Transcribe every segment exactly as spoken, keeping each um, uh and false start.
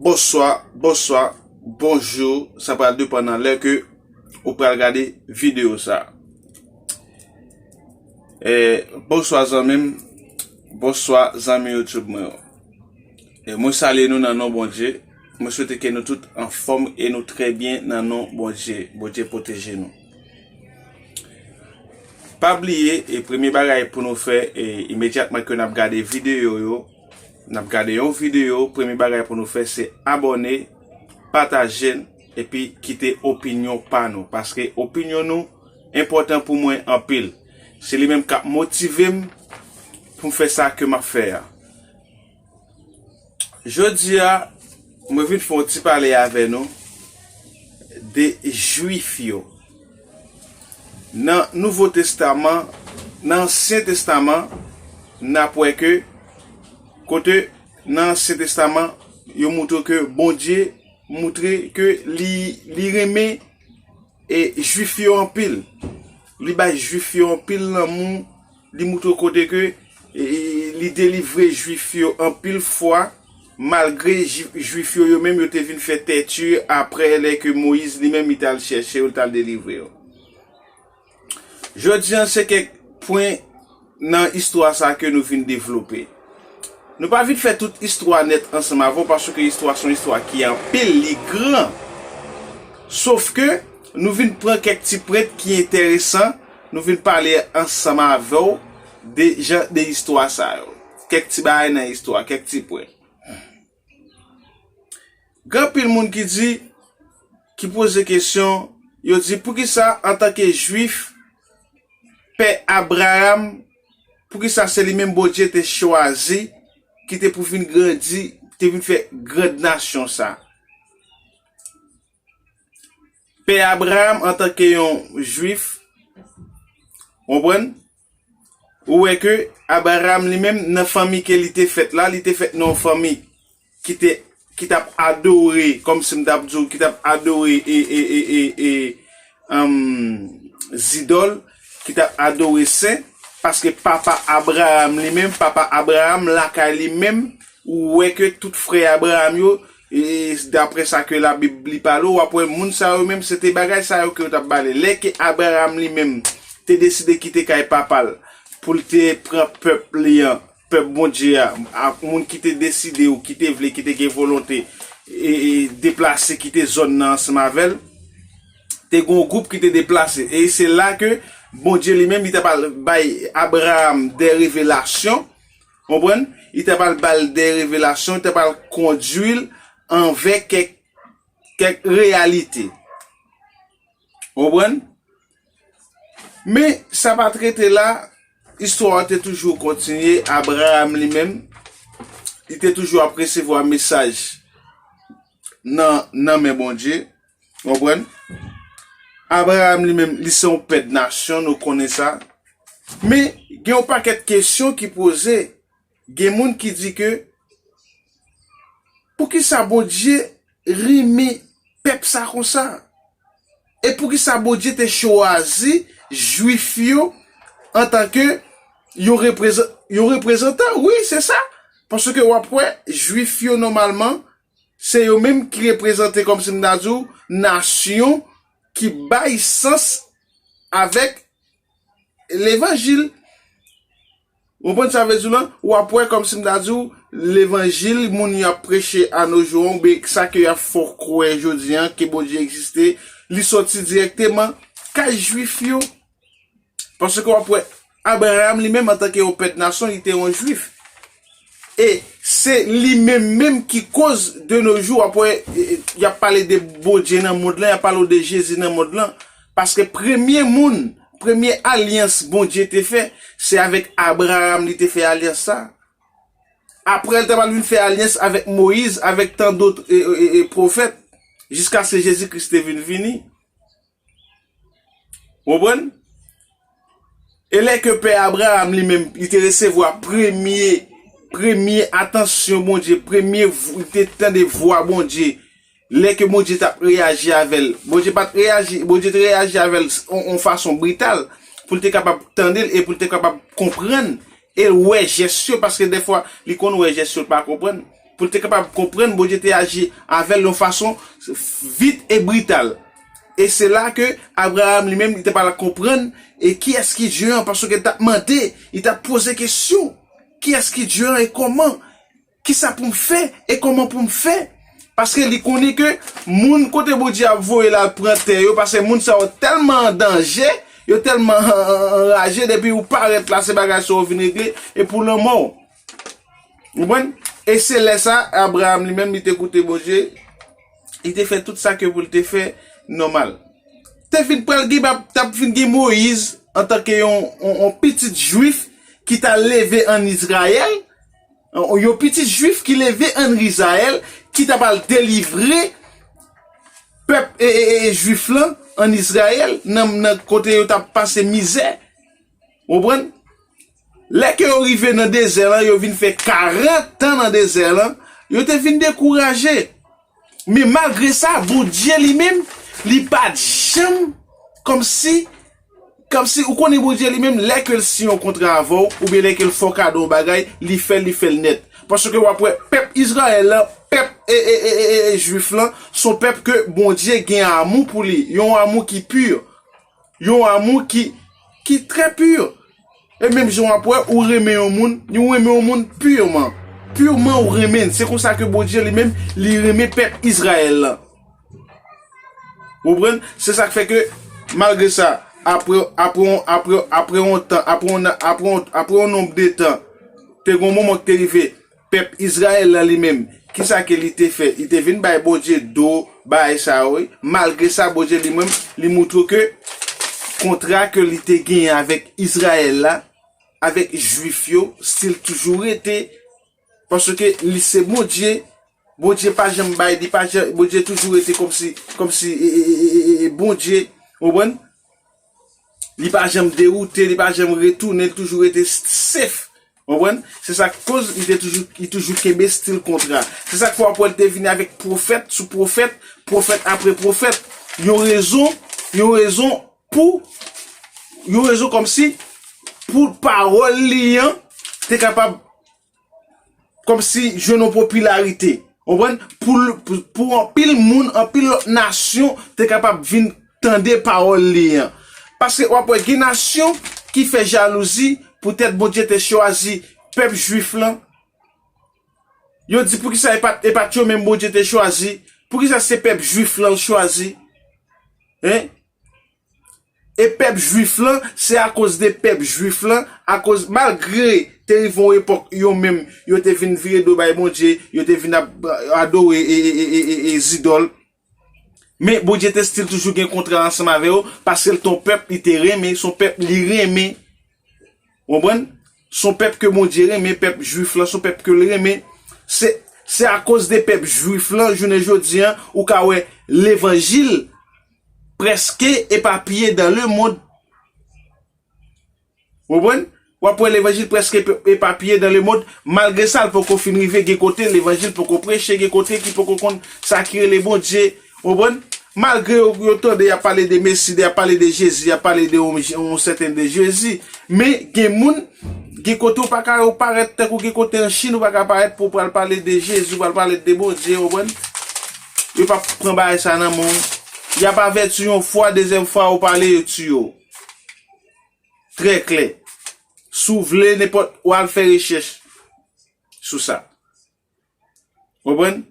Bonswa, bonswa, bonjou, sa pral depann nan lè ke ou pral gade videyo sa. Eh, bonswa zanmi m, bonswa zanmi YouTube mwen yo. E mwen salye nou nan non Bondye. Mwen swete ke nou tout anfòm e nou trè byen nan non Bondye. Bondye pwoteje nou. Pa bliye, e premye bagay pou nou fè, e imedyatman ke n ap gade videyo yo, n ap gade yon videyo, premye bagay pou nou fè se abòne, pataje l, epi kite opinyon pa nou. Paske opinyon nou enpòtan pou mwen anpil. Se li menm k ap motive m pou m fè sa ke m ap fè a. Jodi a, mwen vin fè yon ti pale avè nou de Jwif yo. Nan Nouvo Testaman, nan Ansyen Testaman, n ap wè ke kote nan Ansyen Testaman, yo moutre ke Bondye moutre ke li, li renmen e Jwif yo anpil. Li bay Jwif yo anpil lanmou. Li moutre kote ke e, li delivre Jwif yo anpil fwa, malgre Ji- Jwif yo, yo menm, yo te vin fè tèti apre lè ke Moyiz li menm, li t al chèche yo, li t al delivre yo. Jodi a, se kèk pwen nan istwa sa ke nou vin devlope. Nou pa vin fè tout istwa nèt ansanm avè w, paske istwa se yon istwa ki anpil, li gran. Sof ke nou vin pran kèk ti pwen ki enteresan, nou vin pale ansanm avè w de jan de istwa sa yo. Kèk ti bagay nan istwa, kèk ti pwen. Gen anpil moun ki di, ki poze kesyon, yo di, poukisa antanke Jwif, pè Abraram, poukisa se li menm Bondye te chwazi, ki te pou vin grandi, te vin fè grand nasyon sa? Pè Abraram antanke yon Jwif, konprann? Ou wè ke Abraram li menm, nan fanmi ke li te fèt la, li te fèt nan yon fanmi ki te, ki t ap adore, kòmsi m t ap di w, ki t ap adore e, e, e, e, e, um, zidòl, ki t ap adore sen, paske papa Abraram li menm, papa Abraram lakay li menm, ou wè ke tout frè Abraram yo, e, daprè sa ke Labib li pale, w ap wè moun sa yo menm, se te bagay sa yo ke yo t ap pale. Lè ke Abraram li menm te deside kite kay papa l pou l te pran pèp li an, pèp Bondye a, ak moun ki te deside ou ki te vle, ki te gen volonte, e, e, deplase, kite zòn nan ansanm avè l, te gen yon gwoup ki te deplase. E se la ke Bondye li menm, li t ap al bay Abraram de revelasyon, konprann? Li t ap al ba l de revelasyon, li t ap al kondui l anvè kèk, kèk reyalite. Konprann? Men, sa pa t rete la, istwa a te toujou kontinye, Abraram li menm, li te toujou ap resevwa mesaj nan, nan men Bondye. Konprann? Abraram li menm, li se yon pè de nasyon, nou konnen sa. Men, gen yon pakèt kesyon ki poze. Gen moun ki di ke, poukisa Bondye renmen pèp sa konsa? E poukisa Bondye te chwazi Jwif yo antanke yon reprezan-, yon reprezantan? Wi, se sa. Paske w ap wè, Jwif yo, nòmalman, se yo menm ki reprezante, kòmsi m ta di w, nasyon ki bay sans avèk levanjil. Ou konprann sa vle di w lan? W ap wè, kòmsi m ta di w, levanjil, moun y ap preche a nos jours, oubyen sa ke y ap fè w kwè jodi a, ke Bondye egziste, li sòti dirèkteman kay Jwif yo. Paske w ap wè, Abraram li menm, antanke yon pè de nasyon, li te yon Jwif. E se li menm menm ki koz de nos jours, w ap wè, e, e, y ap pale de Bondye nan mond lan, y ap pale w de Jezi nan mond lan. Paske premye moun, premye alyans Bondye te fè, se avèk Abraram li te fè alyans sa. Apre, l ta pral vin fè alyans avèk Moyiz, avèk tan dòt, e, e, e, e, pwofèt, jiskaske Jezi Kris te vin vini. Ou konprann? E lè ke pè Abraram li menm, li te resevwa premye, premye atansyon Bondye, premye v-, li te tande vwa Bondye, lè ke Bondye t ap reyaji avè l. Bondye pa t reyaji, Bondye te reyaji avè l on, on fason brital, pou l te kapab tande l e pou l te kapab konprann e wè jès yo, paske dèfwa, li konn wè jès yo, l pa konprann. pou l te kapab konprann, Bondye te aji avè l yon fason vit e brital. E se la ke Abraram li menm, li te pral konprann e kiyès ki Dye an, paske l t ap mande, li t ap poze kesyon, kiyès ki Dye an e kòman? Kisa pou m fè e kòman pou m fè? Paske li konnen ke moun kote Bondye ap voye l al pran tè yo, paske moun sa yo tèlman an danje, yo tèlman anraje, depi ou parèt la, se bagay sa yo vin regle, e pou lanmò w. Ou konprann? E se lè sa, Abraram li menm, li te koute Bondye, li te fè tout sa ke pou l te fè nòmal. Te vin pral gen, t ap vin gen Moyiz antanke yon, yon, yon pitit jwif ki t al leve ann Izrayèl, yon pitit jwif ki leve ann Izrayèl, ki t ap al delivre pèp e, e, e, e, jwif lan ann Izrayèl, nan, nan kote yo t ap pase mizè. Ou konprann? Lè ke yo rive nan dezè lan, yo vin fè karant tan nan dezè lan, yo te vin dekouraje. Men malgre sa, Bondye li menm, li pa t janm kòmsi, kòmsi ou konnen Bondye li menm, lè ke l siyen yon kontra avè w, oubyen lè ke l fè w kado yon bagay, li fè l, li fè l nèt. Paske w ap wè, pèp Izrayèl lan, pèp e, e, e, e, e, jwif lan, se yon pèp ke Bondye gen amou pou li, yon amou ki pi, yon amou ki, ki trè pi. E menm jan w ap wè, ou renmen yon moun, ou renmen yon moun piman. Piman ou renmen l. Se konsa ke Bondye li menm, li renmen pèp Izrayèl lan. Ou konprann? Se sa k fè ke, malgre sa, apre, apre, apre, apre yon tan, apre yon, apre yon, apre yon nonb de tan, te gen yon moman ki te rive, pèp Izrayèl la li menm, kisa ke li te fè? Li te vin bay Bondye do bagay sa yo, wi. Malgre sa, Bondye li menm, li moutre ke kontra ke li te genyen avèk Izrayèl la, avèk Jwif yo, still toujou rete, paske li se Bondye. Bondye pa janm bay, li pa janm, Bondye toujou rete kòmsi, kòmsi, e, e, e, e, e, e, Bondye, ou konprann? Li pa janm dewoute, li pa janm retounen, li toujou rete s-, safe. Ou konprann? Se sa k koz li te toujou, li toujou kenbe still kontra. Se sa k fè w ap wè l te vini avèk pwofèt sou pwofèt, pwofèt apre pwofèt. Yon rezon, yon rezon pou, yon rezon kòmsi pou pawòl li an te kapab kòmsi jwenn yon popilarite. Ou konprann? Pou, pou, pou anpil moun, anpil lòt nasyon te kapab vin tande pawòl li an. Paske w ap wè gen nasyon ki fè jalouzi poutèt Bondye te chwazi pèp jwif lan. Yo di poukisa e pa t, e pa t yo menm Bondye te chwazi? Poukisa se pèp jwif lan l chwazi? Hein? E pèp jwif lan, se akoz de pèp jwif lan, akoz malgre te rive yon epòk yo menm, yo te vin vire do bay Bondye, yo te vin ap adore e, e, e, e, e, e zidòl. Men Bondye te still toujou gen kontra ansanm avè yo, paske l te yon pèp li te renmen, se yon pèp li renmen. Ou konprann? Se yon pèp ke Bondye renmen, pèp jwif lan, se yon pèp ke l renmen. Se, se akoz de pèp jwif lan, jounen jodi an, ou ka wè levanjil prèske epapiye dans le monde. Ou konprann? W ap wè levanjil prèske epa-, epapiye dans le monde. Malgre sa, l poko fin rive, gen kote levanjil poko preche, gen kote ki poko konn sa ki rele Bondye. Ou konprann? Malgre yo, yo tande y ap pale de Mesi, de y ap pale de Jezi, y ap pale de yon, yon sèten de Jezi. Men gen moun, gen kote ou pa ka, ou parèt tankou gen kote an Chin, ou pa ka parèt pou w pral pale de Jezi, ou pral pale de Bondye, ou konprann? Yo p ap pran bagay sa nan men w. Y ap avèti w yon fwa, dezyèm fwa ou pale, yo tiye w. Trè klè. Si w vle, nenpòt, w al fè rechèch sou sa. Konprann?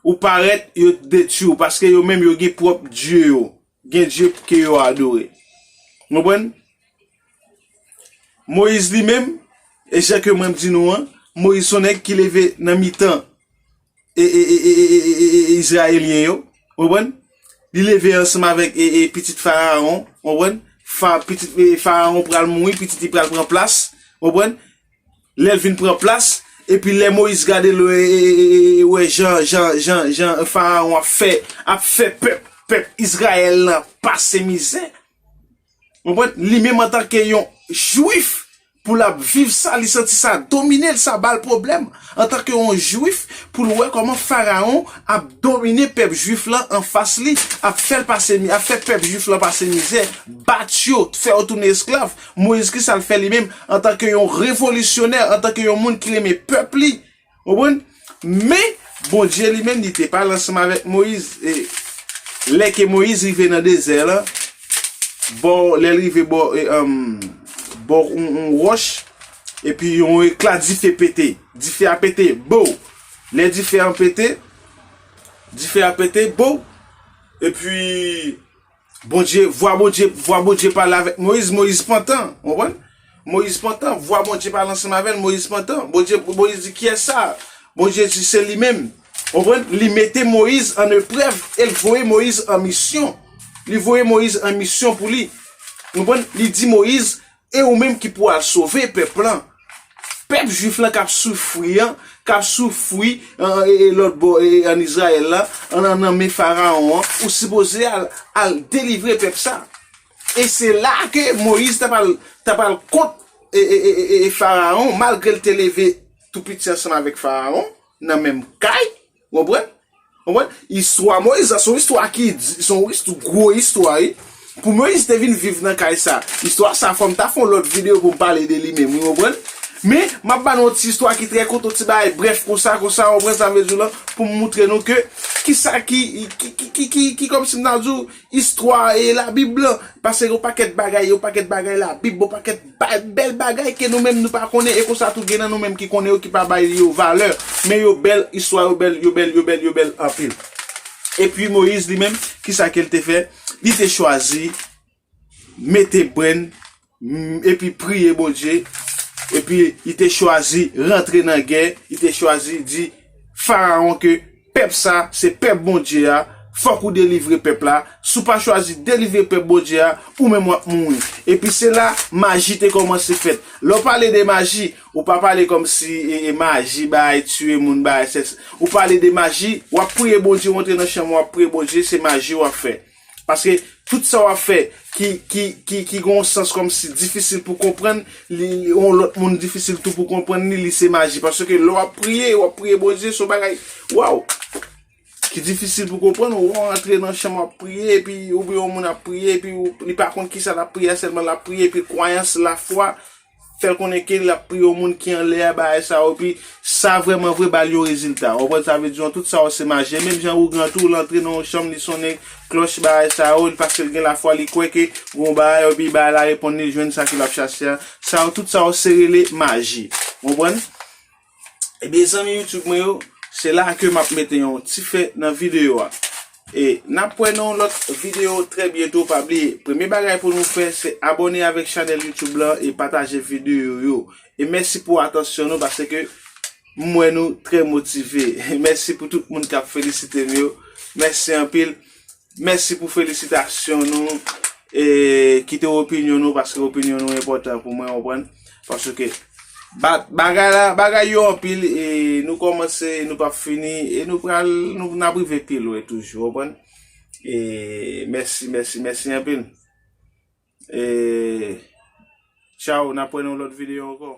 Ou parèt, yo detwi w, paske yo menm, yo gen pwòp dye yo. Gen dye ke yo adore. Konprann? Moyiz li menm, e jan ke mwen m di nou an, Moyiz se yon nèg ki leve nan mitan e, e, e, e, e, e, e, e, Izrayelyen yo, ou konprann? Li leve ansanm avèk, e, e, pitit Farawon, ou konprann? Fa-, pitit, e, Farawon pral mouri, pitit li pral pran plas, ou konprann? Lè l vin pran plas, epi lè Moyiz gade lwen, e, e, e, e, wè jan, jan, jan, jan Farawon ap fè, ap fè pèp, pèp Izrayèl lan pase mizè. Ou konprann? Li menm antanke yon Jwif, pou l ap viv sa, li santi sa domine l, sa ba l pwoblèm. Antanke yon Jwif, pou l wè kòman Farawon ap domine pèp jwif lan anfas li, ap fè l pase mi-, ap fè pèp jwif lan pase mizè, bat yo, fè yo tounen esklav. Moyiz, ki sa l fè li menm? Antanke yon revolisyonè, antanke yon moun ki renmen pèp li, konprann? Men, Bondye li menm, li te pale ansanm avèk Moyiz. E lè ke Moyiz rive nan dezè lan, bò, lè l rive bò, e, um, bò yon, yon wòch, epi yon ekla dife pete. Dife a pete, bo! Lè dife a pete, dife a pete, bo! Epi, Bondye, vwa Bondye, vwa Bondye pale avèk Moyiz, Moyiz pantan, w konprann? Moyiz pantan, vwa Bondye pale ansanm avè l, Moyiz pantan. Bondye, Moyiz di, "Kiyès sa?" Bondye di, "Se li menm." W konprann? Li mete Moyiz an eprèv e l voye Moyiz an misyon. Li voye Moyiz an misyon pou li. W konprann? Li di Moyiz, "E ou menm ki pou al sove pèp lan." Pèp jwif lan k ap soufri an, k ap soufri, e, e, lòt bò, e, ann Izrayèl la, an, an, nan men Farawon an, ou sipoze al, al delivre pèp sa. E se la ke Moyiz ta pral, ta pral kont, e, e, e, e, e Farawon, malgre l te leve tou piti ansanm avèk Farawon, nan menm kay, w konprann? Konprann? Istwa Moyiz la, se yon istwa ki di, se yon istwa, gwo istwa, wi. Pou Moyiz te vin viv nan kay sa, istwa sa, fò m ta fè yon lòt videyo pou m pale de li menm, wi, w konprann? Men, m ap ba nou yon ti istwa ki trè kout, yon ti bagay brèf konsa, konsa, w konprann sa m vle di w lan, pou m moutre nou ke kisa ki, ki, ki, ki, ki, ki, kòmsi m ta di w, istwa e Labib lan, paske yon pakèt bagay, yon pakèt bagay Labib, yon pakèt ba-, bèl bagay ke nou menm nou pa konnen, e konsa tou gen nan nou menm ki konnen yo, ki pa bay yo valè, men yo bèl, istwa yo bèl, yo bèl, yo bèl, yo bèl anpil. Epi Moyiz li menm, kisa ke l te fè? Li te chwazi mete brenn, m, epi priye Bondye, epi li te chwazi rantre nan gè, li te chwazi di Farawon ke pèp sa, se pèp Bondye a, fòk ou delivre pèp la, si w pa chwazi delivre pèp Bondye a, ou menm w ap mouri. Epi se la, maji te kòmanse fèt. Lè w pale de maji, ou pa pale kòmsi, e, e, maji, bay, tiye moun, bay, sèks. Ou pale de maji, w ap priye Bondye, w antre nan chanm, w ap priye Bondye, se maji w ap fè. Paske tout sa w ap fè ki, ki, ki, ki gen yon sans kòmsi difisil pou konprann, li, li, yon lòt moun difisil tou pou konprann li, li se maji. Paske lè w ap priye, w ap priye Bondye, se yon bagay, waw, ki difisil pou konprann. Ou wè w antre nan chanm, w ap priye, epi oubyen yon moun ap priye, epi ou, li pa konn kisa l ap priye a, sèlman l ap priye, epi kwayans, lafwa, fè l konnen ke l ap priye yon moun ki anlè a, bagay sa yo, epi sa vrèman vre ba l yon rezilta. Ou konprann sa vle di an? Tout sa yo se maji. Menm jan ougan tou, l antre nan yon chanm, li sonnen klòch, bagay sa yo, li, paske l gen lafwa, li kwè ke gon bagay, epi bagay la reponn li, jwenn sa ke l ap chache a. Sa yo, tout sa yo se rele maji. Ou konprann? Ebyen, zanmi YouTube mwen yo, se la ke m ap mete yon ti fen nan videyo a. E n ap wè nan yon lòt videyo trè byento. Pa bliye, premye bagay pou nou fè, se abòne avèk chanèl YouTube lan e pataje videyo yo. E mèsi pou atansyon nou, paske m wè nou trè motive. Mèsi pou tout moun k ap felisite m yo. Mèsi anpil. Mèsi pou felisitasyon nou. E kite opinyon nou, paske opinyon nou enpòtan pou mwen, w konprann? Paske ba-, bagay la, bagay yo anpil, e nou kòmanse, nou p ap fini, e nou pral, nou, n ap rive pi lwen toujou, w konprann? E mèsi, mèsi, mèsi anpil. E tchaw, n ap wè nan yon lòt videyo ankò.